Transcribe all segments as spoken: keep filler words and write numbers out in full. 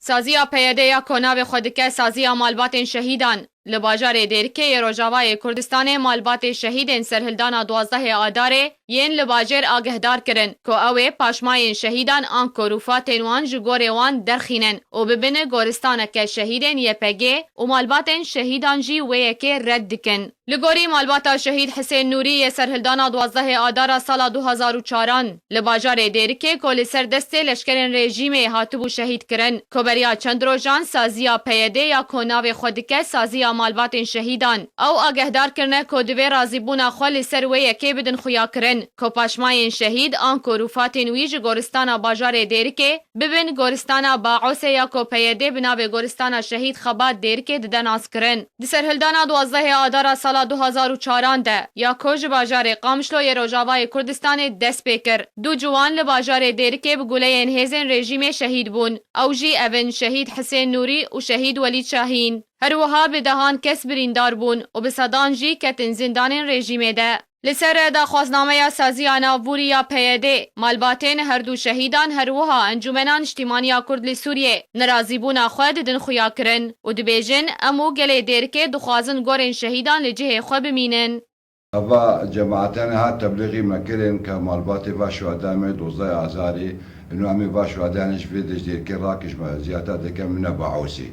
Saziya P Y D ya ku navê xwe dike Saziya Malbatên Şehîdan, li bajarê Dêrikê yê Rojavayê Kurdistanê malbatê şehîdên serhildana duwazdehê Adarê yên li bajêr agehdar kirin ku ew ê paşmayên şehîdan anko rûfatên wan ji gorê wan derxînin û bibin goristaneke şehîdên Y P G û malbatên şehîdan jî wê yekê red dikin. Li gorî malbata şehîd Hisên Nûrî yê serhildana duwazdehê Adara sala du hazar û çaran li bajarê Dêrikê ku li ser destê leşkerên rejîmê hatibû şehîd kirin, ku beriya çend rojan saziya P Y D ya ku navê xwe dike Saziya Malbatên Şehîdan, ew agehdar kirine ku divê razîbûna xwe li ser wê yekê bidin xuyakirin, ku paşmayên şehîd anku rûfatên wî ji goristana bajarê Dêrikê bibin goristana Baosê ya ku P Y D bi navê goristana şehîd Xebat Dêrikê dide naskirin. Di serhildana duwazdehê Adara sala du hazar û çaran de ya ku ji bajarê Qamişlo yê Rojavayê Kurdistanê dest pê kir, du ciwan li bajarê Dêrikê bi guleyên hêzên rejîmê şehîd bûn. Ew jî ev in şehîd Hisên Nûrî û şehîd Welîd Şahîn. Her wiha bi dehan kes birîndar bûn û bi sedan jî ketin zîndanên rejîmê de. Li ser daxwaznameya saziya navbûrî ya P Y D, malbatên her du şehîdan her wiha Encûmena Niştîmaniya Kurd li Sûriyê nerazîbûna xwe didin xuyakirin û dibêjin, em û gelê Dêrikê dixwazin gorên şehîdan li cihê xwe bimînin. Eva cemaetane hat teblîxî me kirin ke malbatê va şuhedayê me dozdeh Azarî, û em ê va şuhedayane ji vê dejê Dêrikê rakin, ji me ziyareta dike mine Baosê.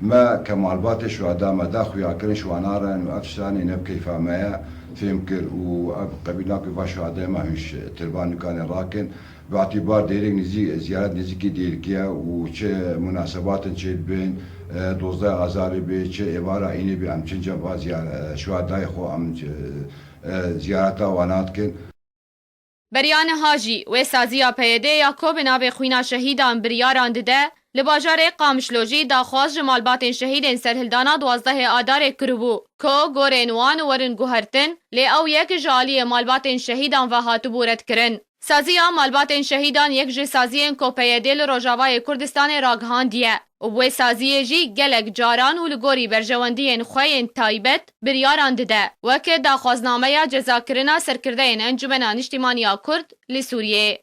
Me ke malbatê şuheda me da xuya kirin, şuwana re û ev tiştanê ne bi keyfa me ye fêm kir û ev qebîl nake va şuhedayê me hûn ji tirban nûkanê rakin. Bi îtîbar Dêrik nêzî-, ziyaret nêzîkî Dêrikê ye û çi munasebatin çêdibin, e, dozdeh Azarê bê, çi êvara înê bê, em çinca va ziya-, e, şuhedayê xwe em, e, e, ziyareta wana dikin. Beriya niha jî wê saziya P Y D ya ku bi navê xwîna şehîdan biryaran dide, li bajarê Qamişlo jî daxwaz ji malbatên şehîdên serhildana duwazdehê Adarê kiribû, ku gorên wan werin guhertin, lê ew yek ji aliyê malbatên şehîdan ve hatibû redkirin. Saziya malbatên şehîdan yek ji saziyên ku P Y D li Rojavayê Kurdistanê ragihandiye û bi wê saziyê jî gelek caran û li gorî berjewendiyên xwe yên taybet biryaran dide, wek daxwaznameya cezakirina serkirdeyên Encûmena Niştîmaniya Kurd li Sûriyê.